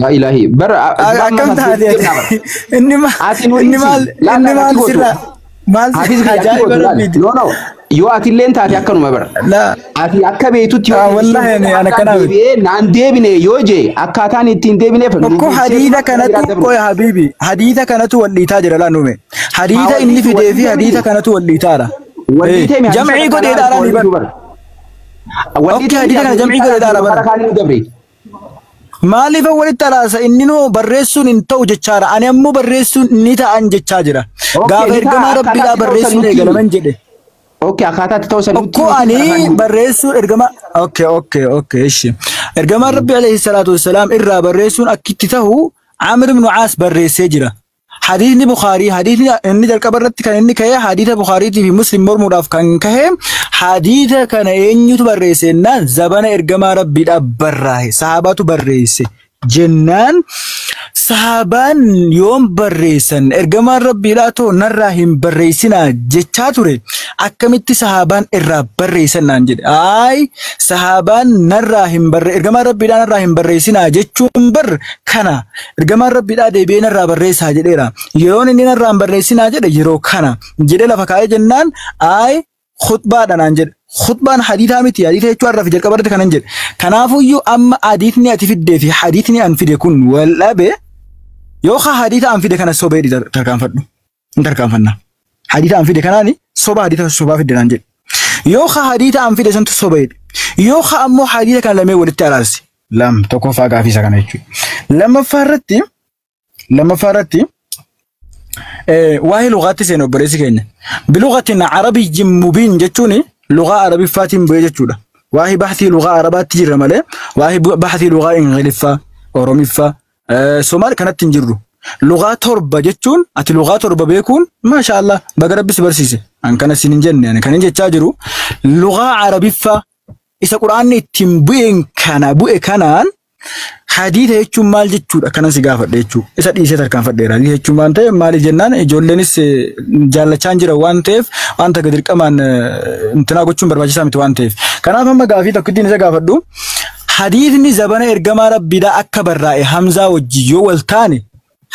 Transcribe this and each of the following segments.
Yaa ilaahi bara Akkam taate ati? Inni maal inni maal sirraa maal ajaa'iba rabbiiti. No no, yoo atilleen taate akkanuma bara. Ati akka beektutti yoo Wallaahi ani ana kanaa miti. Naan deebine yoo jee akkaataan ittiin deebineef. Tokko hadiida kanatu qoy habiibi, hadiida kanatu wal dhiitaa jira laa nume. Hadiida inni fidee fi hadiida kanatu wal dhiitaadha. Jamcii godheedhaadha ni bara. Okay, hadiida kana jamcii godheedhaadha bara. Maaliif walitti araasa inni nuu barreessuun hin ta'u jechaadha. Ani ammoo barreessuun ni ta'an jechaa jira. Gaafa ergamaa rabbiidhaa barreessuun eegalaman jedhe. Okay, akkaataatti ta'u san Okkoo ani barreessuun ergama okay okay okay ishi. Ergamaan rabbi alayhi salaatu wassalaam irraa barreessuun akkitti ta'u Amr ibn Aas barreessee jira. Hadiisni Bukhaarii, hadiisni inni jalqaba irratti kan inni ka'e hadiisa Bukhaariitii fi Muslim mormuudhaaf kan ka'e, hadiisa kana eenyutu barreesse jennaan zabana ergamaa rabbiidhaaf barraa'e, sahabaatu barreesse jennaan, sahabaan yoom barreessan? Ergamaan rabbiidhaa too narraa hin barreessinaa jechaa ture, akkamitti sahabaan irraa barreessan naan jedhe. Ayi, sahabaan narraa hin barre, ergamaan rabbiidhaa narraa hin barreessinaa jechuun bar kana ergamaan rabbiidhaa deebi'ee narraa barreessaa jedheera, yeroon inni narraa hin barreessinaa jedhe yeroo kana jedhee lafa kaa'ee jennaan, ayi khutbaadha naan jedhe. Khutbaan hadiitaa miti, hadiita jechuun har'a fi jalqaba irratti kanan jedhe. Kanaafuyyuu amma hadiitni ati fiddee fi hadiitni an fide kun wal dhabe. Yookaan hadiita an fide kana sobee tarkaanfadhu. Hin tarkaanfanna. Hadiita an fide kanaani soba, hadiita sobaa fidde naan jedhe. Yookaan hadiita an fide santu sobee. Yookaan ammoo hadiita kana lamee walitti araarsi. Lam tokkoffaa gaafii isa kana jechuudha. Lammaffaa irratti waa'ee lugaatti seenu obboleessi keenya. بلغة عربي مبين jechuun lugaa Arabiffaatiin bu'ee jechuudha. Waa'ee baxtii lugaa Arabaatti jirra malee waa'ee baxtii lugaa Ingiliffaa, Oromiffaa, Somaal kanatti hin jirru. Lugaa 7 jechuun ati lugaa 7 beekuun maasha Allah, baga rabbi si barsiise. An kana sin hin jenne, ani kan hin jechaa jiru lugaa Arabiffaa isa Quraanni ittiin bu'een kana bu'e kanaan hadiita jechuun maal jechuudha kanan si gaafadhe jechuudha. Isa dhiisee tarkaanfadheera. Hadiita jechuun waan ta'eef maali jennaan ijoolleenis jaallachaa hin jiran waan ta'eef waan takka dirqamaan intinaa gochuun barbaachisaa miti waan ta'eef. Kanaaf amma gaafii tokkittiin isa gaafadhu. Hadiitni zabana ergamaa rabbiidhaa akka barraa'e Hamzaa wajji yoo wal taane,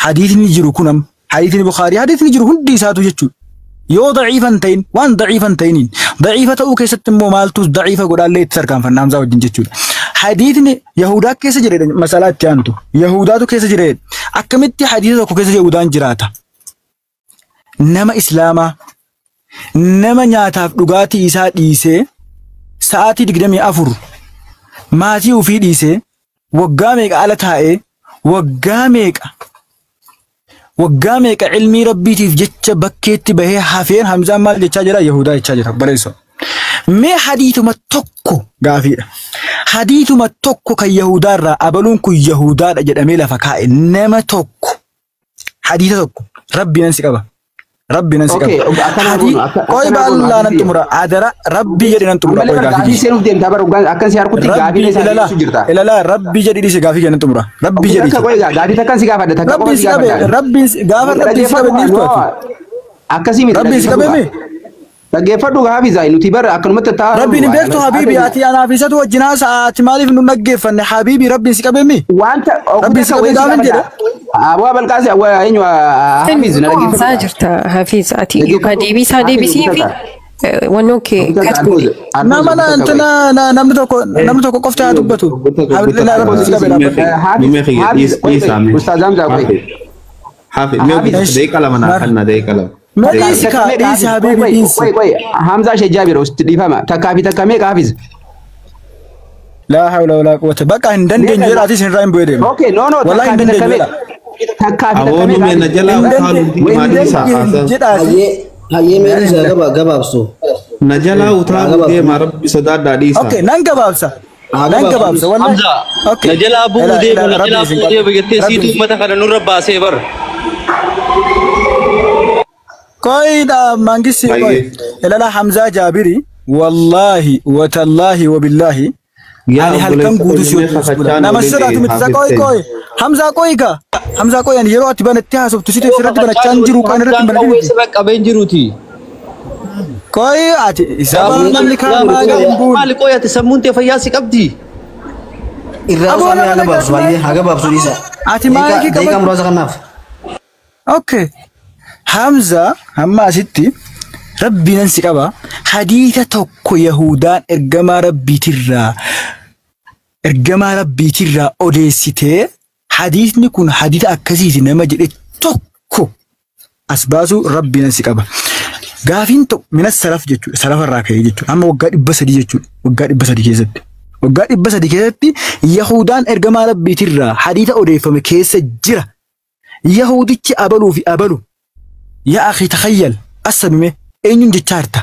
hadiitni jiru kun amma hadiitni Bukaarii, hadiitni jiru hundi isaatu jechuudha. Yoo daciifan ta'in, waan daciifan ta'iniin daciifa ta'uu keessatti immoo maaltu daciifa godhaallee itti tarkaanfanna Hamzaa wajjin jechuudha. Hadiitni Yahudaa keessa jira, masalaa itti aantu. Yahudaatu keessa jira. Akkamitti hadiisa tokko keessa Yahudaan jiraata? Nama Islaamaa, nama nyaataaf dhugaatii isaa dhiisee, sa'aatii 24 maatii ofii dhiisee, waggaa meeqa ala taa'ee, waggaa meeqa ilmii rabbiitiif jecha bakkeetti bahee hafeen Hamzaan maal jechaa jira? Yahudaa jechaa jira barreessa. Mee hadiituma tokko gaafiidha. Hadiituma tokko kan Yahudaa irraa abaluun kun Yahudaadha jedhamee lafa kaa'e, nama tokko, hadiita tokko, rabbi nan si qaba. Rabbi nan si qaba. Qoy baallaa nan xumura. Adara rabbi jedhi nan xumura. Qoy gaafii. Gaafii seenuuf deemtaa bara akkan si harkutti gaafii isaa dhiyeessu jirta. Ilala, rabbi jedhi dhiise, gaafii kennan xumura. Rabbi jedhi. Qoy gaafii takkan si gaafadha, takka qofa si gaafadha. Rabbi gaafa rabbi si qabe dhiiftu ati. Akkasii miti. Rabbi si qabe mi? Dhaggeeffadhu gaafii zaayi, nuti bara akkanumatti taa'aa. Rabbiin hin beektu habiibi, ati anaaf isatu wajjin haasa'a, ati maaliif nu dhaggeeffanne habiibi, rabbiin si qabe mi? Wanta Rabbiin si qabe gaafa jedhe. Abu'aa Balqaasi eenyu Hafiz na dhaggeeffadhu. Haasaa jirta Hafiz, ati yookaan deebii isaa deebisii fi wannoo kee kat godhi. Nama intina namni tokko qofti haa dubbatu. Rabbiin si qabe dhaabbata. Ustaaz Hamzaa qoy. Hafi, mee daqiiqa 2 naa kenna, daqiiqa 2. Mee dhiisi kaa, dhiisi habiibi, dhiisi. Qoy qoy, Hamzaa ishee jaabira usti dhiifama, takkaa fi takka meeqa Hafiz? لا حول ولا قوة, bakka hin dandeenyu jedha, atis irraa hin bu'ee deema. Okay, no no. Wallahi hin takkaa fi dandeenyu takka jedha. meeqa? Takkaa fi takka Aboon meeqa? mee na jalaa Hin utaaluu deemaa dhiisaa haasaa. jedhaati. Hayyee hayyee, mee dhiisaa gabaabsu. Na jalaa utaaluu deemaa, rabbi sodaadhaa dhiisaa. Okay, nan gabaabsa. Haa Nan gabaabsu. gabaabsa wallahi. Hamza, Okay. na jalaa bu'uu Ila- deema, ila- na jalaa Rabbi isin bu'uu deema jettee Rabbi siitu isin uummata kana nurra baasee bar. Qoyidha mangisi qoy. Hayyee. Ilala Hamzaa Jaabiri, wallahi watallaahi wabillahi Yaa ani halkan obboleessa guutuu si keenya wajjin kakachaan nama waliin sirraatu miti isa qoy hafiz qoy Hamzaa qoy ka Hamzaa qoy, ani yeroo ati banattee haasoftu situ sirratti banachaa hin jiru, kan irratti hin Qawwee banatin sirra qabeen jiruuti. Qoy ati isa namni kaan maagaa hin buune. Maali qoy, ati sammuun tee fayyaa si qabdi? Irraa Aboo osoo nama haga gabaabsu baay'ee dhagaatu haa gabaabsu dhiisa. Ati maayikii Daqiiqaa qabadhu. muraasa kanaaf. Okay. Hamza hamma asitti rabbi nan si qaba. Hadiisa tokko Yahudaan ergamaa rabbiitirraa odeessitee hadiisni kun hadiisa akkasiiti nama jedhe tokko as baasu rabbi nan si qaba. Gaafiin tokko minas salaf jechuudha. Salafarraa ka'ee jechuudha. Amma waggaa 300 jechuudha. Waggaa 300 keessatti. Waggaa 300 keessatti Yahudaan ergamaa rabbiitirraa hadiisa odeeffame keessa jira. Yahudichi abaluu fi abalu. Yaa akhi takhayyal asabime eenyuun jechaa jirta.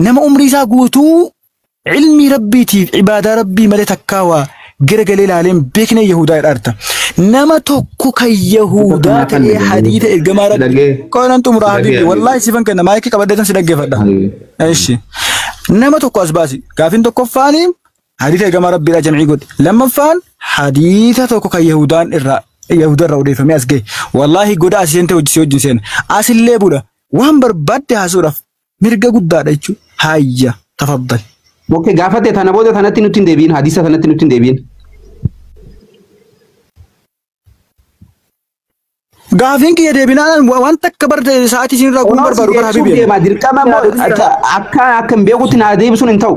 Nama umrii isaa guutuu ilmii rabbiitiif ibaadaa rabbii malee takkaa waa garagalee ilaaleen beekne Yahudaa jedhaa jirta. Nama tokko kan Yahudaa ta'ee hadiisa ergamaa rabbii. Dhagee. Qolan xumuraa Dhagee. habiibi wallaahi sifan kenna maayikii qabaddeetan si dhaggeeffadha. Eshi. Nama tokko as baasi. Gaafiin tokkoffaani hadiisa ergamaa rabbiidhaa jam'ii godhi. Lammaffaan hadiisa tokko kan Yahudaan irraa Yahudaa irraa odeeffamee as gahe. Wallaahi goda asii seente hojii si wajjin seena. Asillee bula. Waan barbaadde haasuudhaaf mirga guddaadha jechuudha. Hayya tafaddal. Okay, gaafate tana booda tanatti nutti hin deebiin hadiisa tanatti nutti hin deebiin. Gaafiin kiyya deebinaan waan takka bar sa'aatii isin irraa guutuu barbaadu bara Deebisuuf habiibi. deema dirqama immoo akka akka hin beekutti naa deebisuun hin ta'u.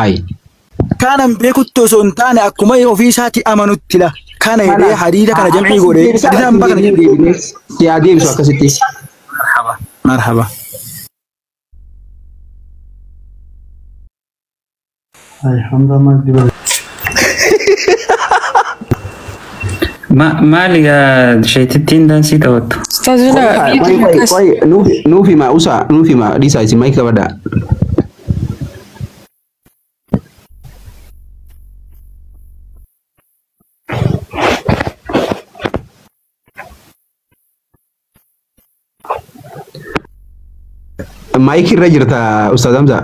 Hayi. Kanan beekutti osoo hin taane akkuma ofii isaatti amanutti la. Kana jedhee hadiisa kana jam'ii godhee hadiisa hambaa kana kana. Yaa deebisu akkasitti. Marhaba. Maali gaa sheetittiin daansii taphattu? Ustaazuna Qoy qoy qoy nuuf hima usaa nuuf hima dhiisaa isin maayikii qabadhaa. Maayikii irra jirta Ustaaz Hamza.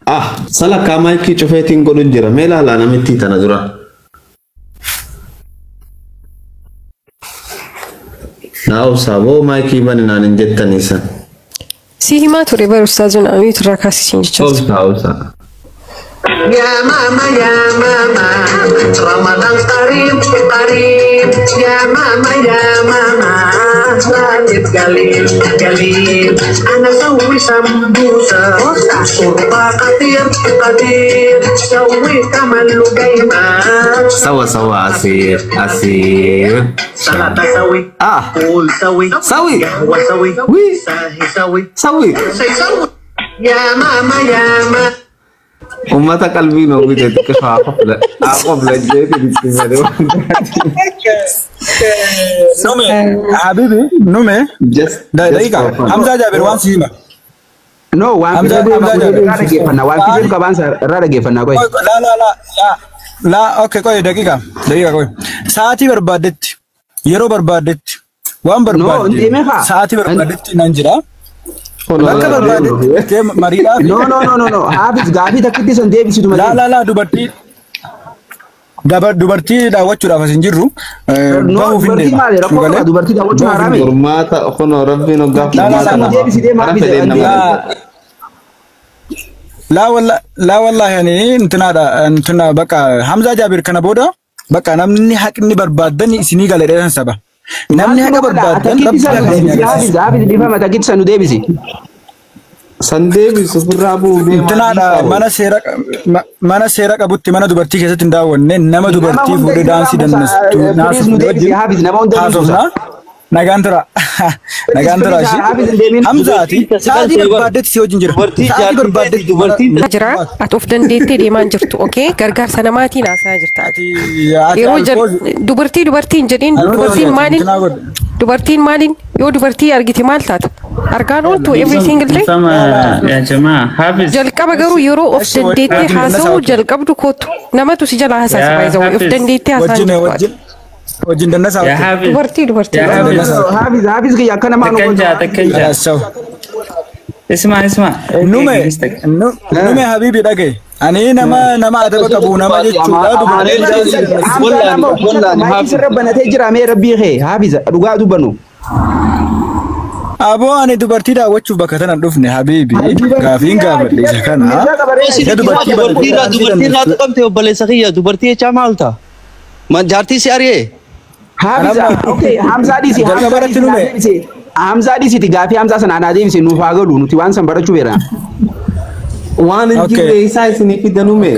Ah, salakkaa maayikii cufeetiin godhu jira. Mee ilaalaa namittii tana dura. Naa obsaa boo maayikii bani naan hin jettanii san. Si himaa ture bara ustaazuna amiitu irraa kaasisiin jechaa ture. Obsaa obsaa. يا ماما يا ماما رمضان قريب قريب يا ماما يا ماما راتب قليل قليل انا سوي سمبوسه شوربه قطير قطير سوي كمان لقيمه Sawa sawa asiir asiir. سلطه سوي Ah, فول سوي سوي. قهوه سوي وي. شاهي سوي sawi. شي سوي يا ماما يا ماما Uummata qalbii nuu bite xiqqisoo haa qofla. Haa qofla jeetiin itti malee. Nume habiibi nume Just daqiiqa for fun. Hamzaa Jaabir waan si hima. No waan Hamza- fidee Hamza Jaabir. irraa dhaggeeffanna waan fidee qabaan irraa dhaggeeffanna qoy. La la la la la okay qoy daqiiqa daqiiqa qoy sa'aatii barbaaddetti yeroo barbaaddetti waan No, barbaadde deemee haa. sa'aatii barbaaddetti nan jira. Bakka barbaaddetti deema mariidhaaf. No no no no no Hafiz gaafii takkitti san deebisitu La malee. la la dubartii dubartii daawwachuudhaaf as hin jirru No bahuuf hin dubartii deema. maali rakkoo qaba dubartii daawwachuun haraami. Furmaata kunoo rabbiin hoggaa Takkitti furmaata san nama. deebisi deema Karaa Hafiz. fedheen nama La la walla la wallahi ani intinaadha intina bakka Hamzaa Jaabir kana booda bakka namni haqni barbaaddan isinii gala dheeran saba. Namni haqa barbaaddan Takkitti rabbi san haqa isinii agarsiisa. Hafiz Hafiz dhiifama takkitti san nu deebisi. San deebisu ofirraa bu'uu deemaa. Intinaadha mana seera qabutti mana dubartii keessatti hin daawwanne nama dubartii hunda fuudhee daansii irraa buusa, dandeessu please nu deebisi Hafiz nama hunda haasofna. Nagaan tura. Nagaan tura Please, Hafiz hin deemin. Hamzaati sa'aatii barbaaddetti si wajjin jira. Dubartii Sa'aatii jaartii barbaaddetti dubartii Jira ati of dandeettee deemaa hin jirtu okee gargaarsa namaatiin haasaa jirta ati. Ati Yeroo alkool dubartii dubartiin jedhiin Alkool dubartiin maaliin intinaa godhe. dubartiin maaliin yoo dubartii argite maal taata argaan ooltu every single day Ifama yaa jamaa Hafiz. jalqaba garuu yeroo of dandeettee Wajjin haasa'uu jalqabdu kootu namatu si jala haasasa Yaa baay'isa of Hafiz. dandeettee haasa'aa Wajjin jirtu ati. wajjin wajjin dandasaa Yaa wajjin. Hafiz. Dubartii dubartii. Yaa Hafiz. Hafiz Hafiz kiyya akka namaa nu Takkan jaa takkan jaa. Sawa. Isma isma. Nume nume habibi dhagaye. Ani nama nama adaba qabu nama jechuudha dubartii Hamza nama maayikii sirra banatee jira mee rabbii kee Hafiz dhugaa dubbannu. Aboo ani dubartii daawwachuuf bakka tana dhufne habiibi. Gaafiin gaafadhe isa kana. Isa dubartii Dubartiirraa dubartiirraa tuqamte obboleessa kiyya dubartii jechaa maal ta'a? Jaartii si ari'ee? Hamza, okay, Hamza dhiisi, Jalqaba Hamza irratti dhiisi, naa nume. deebise. Hamza dhiisiti gaafii Hamza sana naa deebise nuuf haa galu nuti waan san barachuu beera. Waan hin jirre isaa isinii fidanume.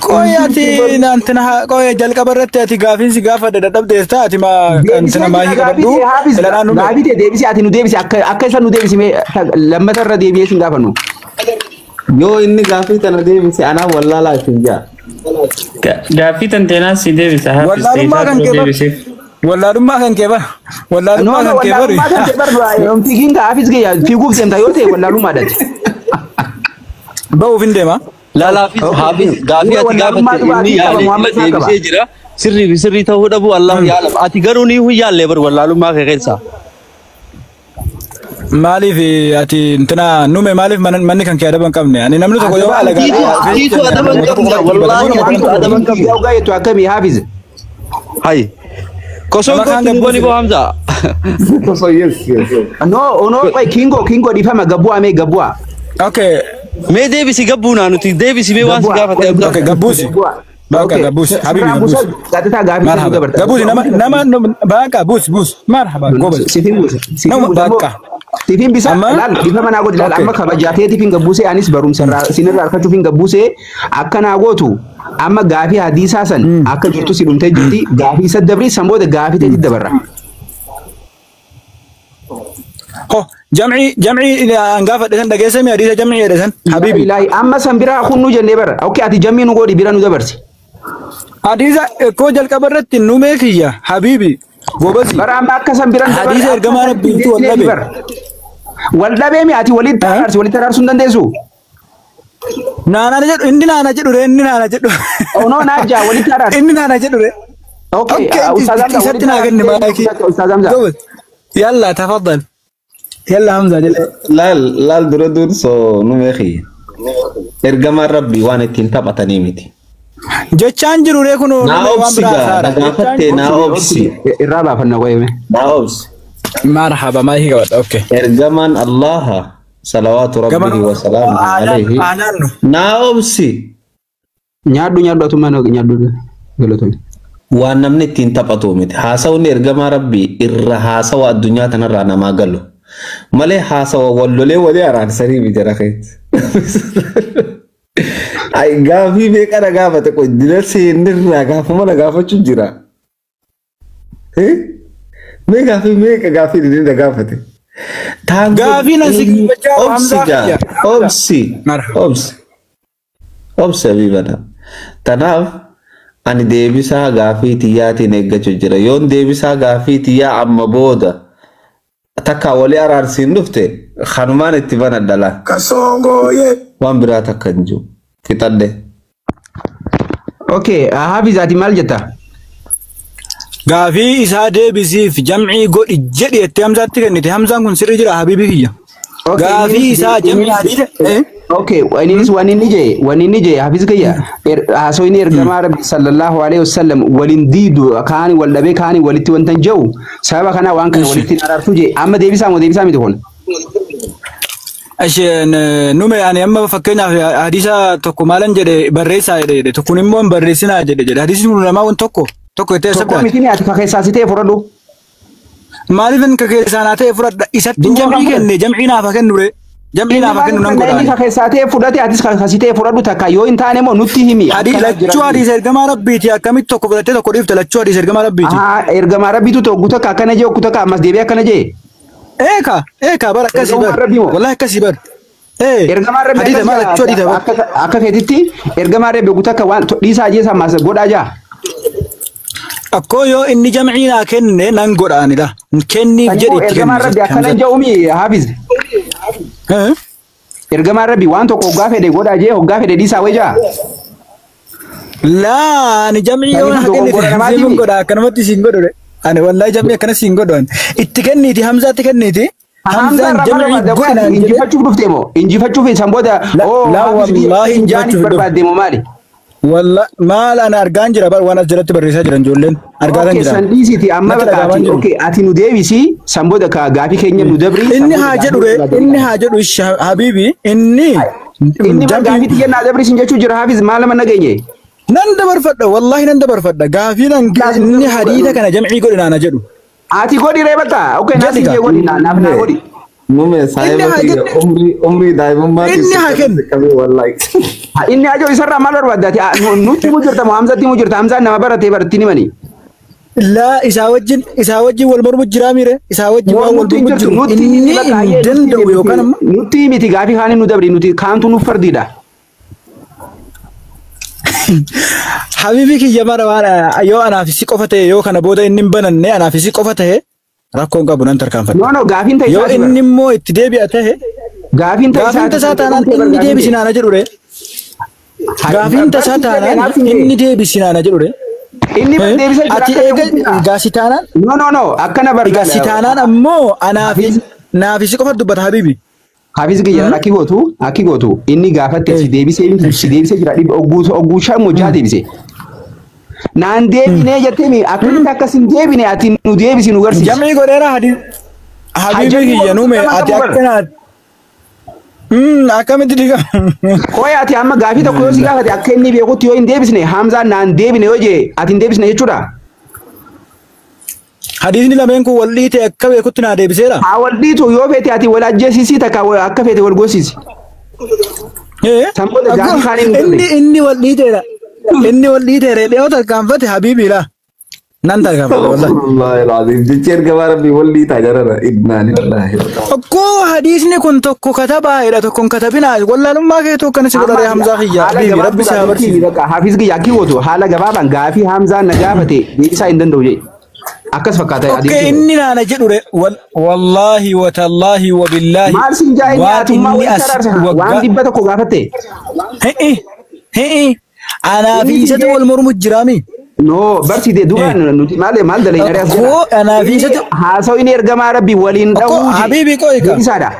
Qoy ati nantina qoy jalqaba irratti ati gaafiin si gaafadhe dadhabdeessa ati ma antina maahii qabadhu ilanaa nume. Gaafii ta'e deebisi ati nu deebisi akka akka isa nu deebisi mee lammata irra deebi'ee sin gaafannu. Yoo inni gaafii tana deebise anaa wallaalaa isin jaa. Gaaffii tanteenaa si deebisa Hafiz Wallaalummaa ta'e kan kee bar. deebisiif. Wallaalummaa kan kee bar. No Wallaalummaa no kan kee bari. wallaalummaa kan ta'e bar fiigiin kaa Hafiz gayya fiiguuf deemta yoo ta'e wallaalummaadhaati. Ba'uuf hin deema. Laala Hafiz Hafiz gaafii ati gaafatte inni yaale deebisee jira. Sirrii fi sirrii ta'uu dhabu Allahu yaalam. Ati garuu ni hin yaalle bar wallaalummaa kee keessaa. Maaliif ati intina nume maaliif manni kan kee adaba hin qabne? Ani namni tokko yoo alagaa Atiitu adaba hin qabne wallaahi atiitu adaba hin qabne. Yaa gaayettu akkamii Hafiz? Hay. Kosoon Nama kaan kootu ni boni boo Hamza. Kosoo yes yes. No no qoy kingo kingo dhiifama gabbu'aa mee gabbu'aa. Okay. Mee deebisi gabbuunaa nuti deebisi mee waan si gaafate Hamza. Okay gabbuusi. Baqa gabbuusi. Habibi gabbuusi. Gaazexaa gaafii Marhaba. dabarta. Gabbuusi nama nama baqa buus buus. Marhaba gobal. Sifiin buusa. Nama baqa. Sifiin bisa Amma- laal dhiifama naa godhi laal Okay. amma kabajaateetiif hin gabbuusee anis barumsa irraa sinirraa argachuuf hin gabbuusee akka naa gootu amma gaafii hadiisaa san akka jirtu si dhumtee jirti gaafii isa dabri san booda gaafii teetti dabarra. Ho jamci jamci an gaafadhe san dhageesse mi hadiisa jamci jedhe san habibi. Ilaahi amma san biraa kunnuu jennee bara okay ati jammii nu godhi bira nu dabarsi. Hadiisa koo jalqaba irratti numee kiyya habibi gobasi. Bara amma akka san bira Hadiisa ergamaa rabbiitu wal dhabe. Wal dhabee mi ati walitti araarsi walitti araarsuu hin dandeessu? Naana jedhu inni naana jedhu re inni naana jedhu. Oh no naajaa walitti araarsi. Inni naana jedhu re. Okay, Ustaz Hamza isatti naa kenne maayikii. Ustaz Hamza. Gobas. Yalla tafaddal. Yalla Hamza jedhe. Laal laal dura dursoo nume kiyya. Ergamaan rabbii waan ittiin taphatanii miti. Jechaan jiru ree kun Naa numee waan obsi biraa gaa hasaara. na gaafatte naa obsi. Irraa baafanna qoyeme. Naa obsi. Marhaba maayikii qabadha okay. Ergamaan Allaha salawaatu rabbihi wa salaamuhu alayhi. Aanaan Naa obsi. Nyaadhu nyaadhu atummaa nyaadhu galatoomne. Waan namni ittiin taphatu miti. Haasawni ergamaa rabbii irra haasawa addunyaa tanarraa namaa galu. Malee haasawa wallolee walii araarsanii miti rakeet. Ay gaafii meeqa na gaafate qoddina seenirraa gaafuma na gaafachuu jira. Mee gaafii meeqa gaafii inni na gaafate. Taan Gaafii na si gaafachaa obsi Hamzaa jaa kiyya. obsi Marhaba. obsi obsi habiibana. Tanaaf ani deebisaa gaafii tiyyaatiin eeggachuu jira. Yoon deebisaa gaafii tiyyaa amma booda takka walii araarsiin dhufte kanumaan itti banadha laa. Waan biraa takka hin jiru. Fixadhe. Okay, Hafiz ati maal jetta? Gaafii isaa deebisiif jamcii godhi jedhi jettee Hamzaatti kennite. Hamzaan kun sirrii jira habiibi kiyya. Okay, Gaafii isaa jamcii hadiisa. Okay, innis waan inni jee, waan inni jee Hafiz kiyya haasawni ergamaa Rabbi sallallahu alaihi wasallam waliin diidu kaani wal dhabee kaani walitti wanta hin jiru sababa kana waan kana walitti hin araarsu jee amma deebisaa moo deebisaa miti kun? Isheen nume ani amma fakkeenyaaf hadiisa tokko maalan jedhe barreessaa jedhe jedhe tokkoon immoo hin barreessinaa jedhe jedhe hadiisni kun lamaa kun tokko tokko jettee Tokko sabdaati. miti ni ati kakeessaasitee fudhadhu. Maaliif hin kakeessaa naa ta'e fudhadha isatti Duuba jamcii kan kenne jamcii naaf haa kennu ree jamcii naaf haa kennu nan Inni godha. kakeessaatee fudhate atis kakasitee fudhadhu takka yoo hin taane immoo nutti himi. Hadii lachuu hadiisa ergamaa rabbiiti akkamitti tokko fudhattee tokko dhiifte lachuu hadiisa ergamaa rabbiiti. Haa ergamaa rabbiitu tokko takka akkana jee tokko takka ammas deebi'ee akkana jee. Eeka eeka bara akkasii Ergamaa bar rabbii moo? wallahi akkasii bar. Ergamaan rabbi Hadiisa maal lachuu hadiisa bar. akka keetitti ergamaan rabbi guutuu akka waan dhiisaa ajjeesaa maas godhaa jaa. Akkoo yoo inni jamcii naa kenne nan godha anidha. Kenniif jedhi itti Ergamaan kenni. rabbi akkana hin jedhumi Hafiz. Ergamaan rabbi waan tokko hoggaa fedhe godhaa jee hoggaa fedhe dhiisaa wayii jaa. Laa ani jamcii yoo Saniif naa kennite dogoggora namaatiimi. siin godha akkanumatti siin godhu. Ani wallahi jamcii akkana siin godhu ani. Itti kenniiti Hamzaatti kenniiti. Hamzaan jamcii godhi naan jedhe. Injifachuuf dhufte moo? Injifachuuf san booda La- la wallahi jaaniif injifachuuf barbaadde moo maali? Walla maal ana argaan jira bar waan as jalatti barreessaa jiran ijoolleen argaa kan Okay, jira. san dhiisiti amma Natti bakka dhagahamaa ati jiru. okay ati nu deebisi San booda ka gaafii keenya nu dabri. Inni haa jedhu re inni haa jedhu habibi inni Inni gaafii tiyya naa dabri sin jechuu jira Hafiz maal nama nageenye. Nan dabarfadha wallahi nan dabarfadha gaafii nan inni hadiisa kana jam'ii godhi naana jedhu. Ati godhi ree bakka okay naa sin jee godhi naaf naa godhi. Mume saayiba kiyya umrii daa'imummaa Inni haa kennu. qabee wallahi. Inni ajoo isarraa maal barbaadda ati nutti himu jirta moo Hamzatti himu jirta Hamzaan nama baratee baratti ni mani. Laa isaa wajjin wal mormu jiraa miire isaa wajjin waan wal mormu jiru inni hin danda'u yookaan ammoo nutti miti gaafii kaanii nu dabri nuti kaantu nu fardiidha. Habibi kiyya mara waan yoo anaaf si qofa ta'e yoo kana booda inni hin bananne anaaf si qofa ta'e rakkoon qabu nan tarkaanfadha. No no gaafiin ta'e Yoo inni immoo itti deebi'a ta'e gaafiin ta'e gaafiin tasaa taanaan inni deebisinaana jedhu re. Gaafiin tasaa taanaan inni deebisinaana jedhu re. Inni deebisa jira Ati eega gaasi taanaan No no no akkana barbaada. gaasi taanaan ammoo anaaf naaf si qofa dubbata habibi. Hafiz kiyya akki gootu inni gaafatte si deebisee si deebisee jira dhibba ogguu shan moo jaha deebise. Naan deebinee jettee mi akkamitti akkas hin deebine ati nu deebisi nu garsiisi. Jamii godheera habibi kiyya nuume ati akkana akkamitti diga. Qoya ati amma gaafii tokko yoo si gaafate akka inni beekutti yoo hin deebisne Hamzaan naan deebine yoo jee ati hin deebisne jechuudha. Hadiisni lameen kun wal dhiite akka beekutti naa deebiseera. Haa wal dhiitu yoo feete ati wal ajjeesisii takka akka feete wal goosisi. San booda gaafii kaanii nu Inni inni wal dhiiteera. Inni wal dhiiteera dhiyoo tarkaanfate habibi laa. Nan tarkaanfate wallahi. Wallahi alazim jechi ergamaa rabbii wal dhiitaa jarana innaa lillahi. Okkoo hadiisni kun tokko katabaa'edha tokko hin katabinaa wallaalummaa kee tokko kanas godhare Hamzaa kiyya habibi rabbi si haa barsiisu. Hafiz kiyya akki gootu haala gabaabaan gaafii Hamzaan na gaafate deebisaa hin danda'u jee. Akkas fakkaata Okkee inni naana jedhu re wallaahi watallaahi wabillaahi. Maal sin jaa inni atummaa wal saraarsa waan dhibba tokko gaafatte. Hi'i anaa fi isatu wal mormu jiraami. No barsiite duuba nuti maal maal dalayna reas jira. Okkoo anaa fi isatu haasawni inni ergamaa rabbii waliin dha'uu habibi koo egaa. Deebisaadha.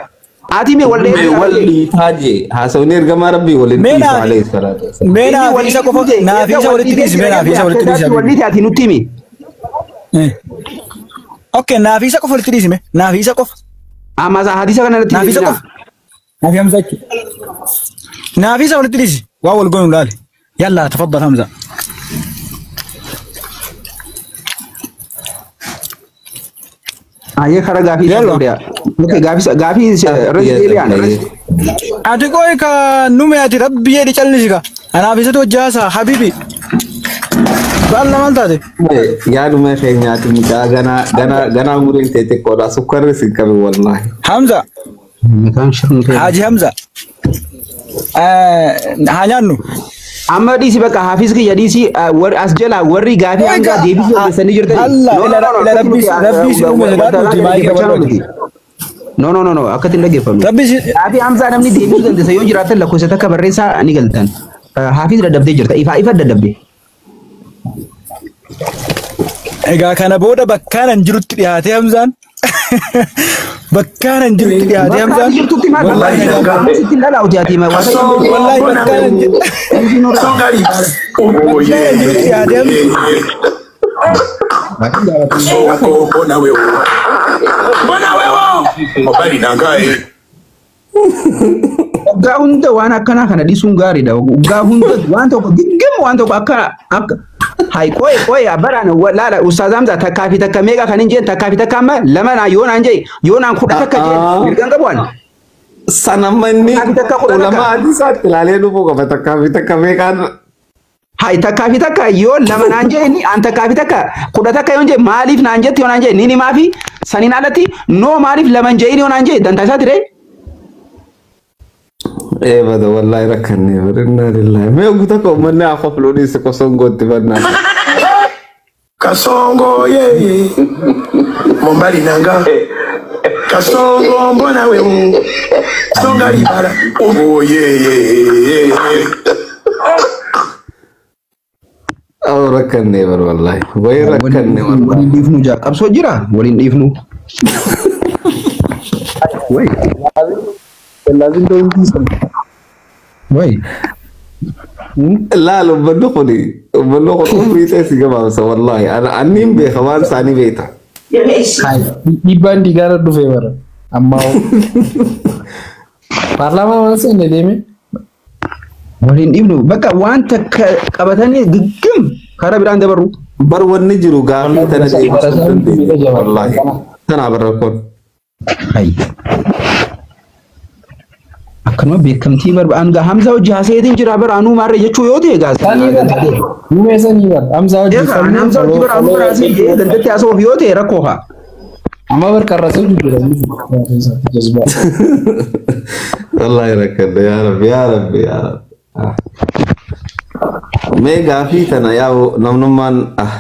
Ati mee wal Wal dhiitaa jee haasawni ergamaa rabbii waliin dhiisaa alayhi salaatu wassalaam. Mee naa fi isa qofa naa fi isa walitti dhiisi mee naa fi isa walitti dhiisi. Wal dhiite ati nutti himi. Okay, naa fi isa qofa walitti dhiisi mee naa fi isa qofa. Amma hadiisa kana irratti Naa fi isa qofa. Naa fi Hamza jechuudha. Naa fi isa walitti dhiisi waa wal goonu laali. Yallaa tafaddal Hamza. Ayyee karaa gaafii isa gabriya. Okay gaafii gaafii irratti deebi'aan. Ati qoy ka nume ati rabbi jedhi callisi ka. Anaaf isatu hojjaasa habibi. Baal maal taate? Yaaduma keenyaati mucaa ganaa ganaa ganaa umuriin ta'e xiqqoodha sukkarri sin qabe wallahi. Hamza. Haji Hamza. Haa nyaannu. Amma dhiisi bakka Hafiz kiyya dhiisi as jala warri gaafii Hamzaa deebisuu dandeessanii jirtani. Allah ila rabbi rabbi si uume sodaadhuuti maayii qabadhu. No no no no akkatti hin dhaggeeffannu. Rabbi si Gaafii Hamzaa namni deebisuu dandeessa yoo jiraatan lakkoofsa takka barreessaa ni galtan. Hafiz dadhabdee jirta ifaa ifa dadhabde. Egaa kana booda bakkaan jirutti dhiyaatee Hamzaan. Bakkaan jirutti dhiyaatee Hamzaan. Bakkaan jirtutti maal bakkaan sitti hin dhalaa'uti ati Wallahi bakkaan jirutti dhiyaatee Hamzaan. Mbona wewe? Mbona wewe? Mobali nangae. Waggaa hunda waan akkanaa kana dhiisuun gaariidha. Waggaa hunda waan tokko giggim waan tokko akka akka hay qoye qoye baraan laala ustaaz Hamza takkaa fi takka meeqa kan hin jeen takkaa fi takka amma lama naa yoo naan jee yoo naan kudha takka jeen mirgaan qabu waan. Sanamma inni ulamaa hadiisaatti ilaalee dhufuu qaba takkaa fi takka meeqaan. Hay takkaa fi takka yoo lama naan jee inni an takkaa fi takka kudha takka yoo jee maaliif naan jette yoo naan jee ni himaafi saniin alatti noo maaliif lama hin jeein yoo naan jee dantaa isaati ree. Ee bada wallahi rakkannee bara innaa lillahi. Mee oggu tokko uummanni haa kofluu dhiise kosongootti bannaa. Kasongo yeye. Mobali nanga. Kasongo mbona wewe? Songa libala. Oh yeye. Oh rakkannee bara wallahi. Wayi rakkannee wallahi. Waliin dhiifnu jaa qabsoo jira waliin dhiifnu. Wayi. Wayi. Laal uummanni kuni uummanni kun umrii ta'e si gabaabsa wallahi. Anniin beeka waan isaanii beekta. Dhiibbaan dhiigaarra dhufee bara. Ammaa paarlaamaa mana seenne deeme. Waliin dhiibnu bakka waan takka qabatanii giggim karaa biraan dabarru. Bar wanni jiru gaafii tana deebisuu dandeenya. Wallaahi. Tana barra kun. Akkanuma beekamtii barbaadu Hamza hojii haasayeetiin jira bara anuu maarree jechuu yoo ta'e gaasa. Numee sanii bara Hamza hojii. Hamza hojii bara anuu bara asii dandatti haasa'uuf yoo ta'e rakkoo haa. Amma bar qarrasee jira. Jazbaa. Wallaahi rakkadha yaa Rabbi yaa Rabbi yaa Rabbi. Mee gaafii tana yaa namnummaan ah.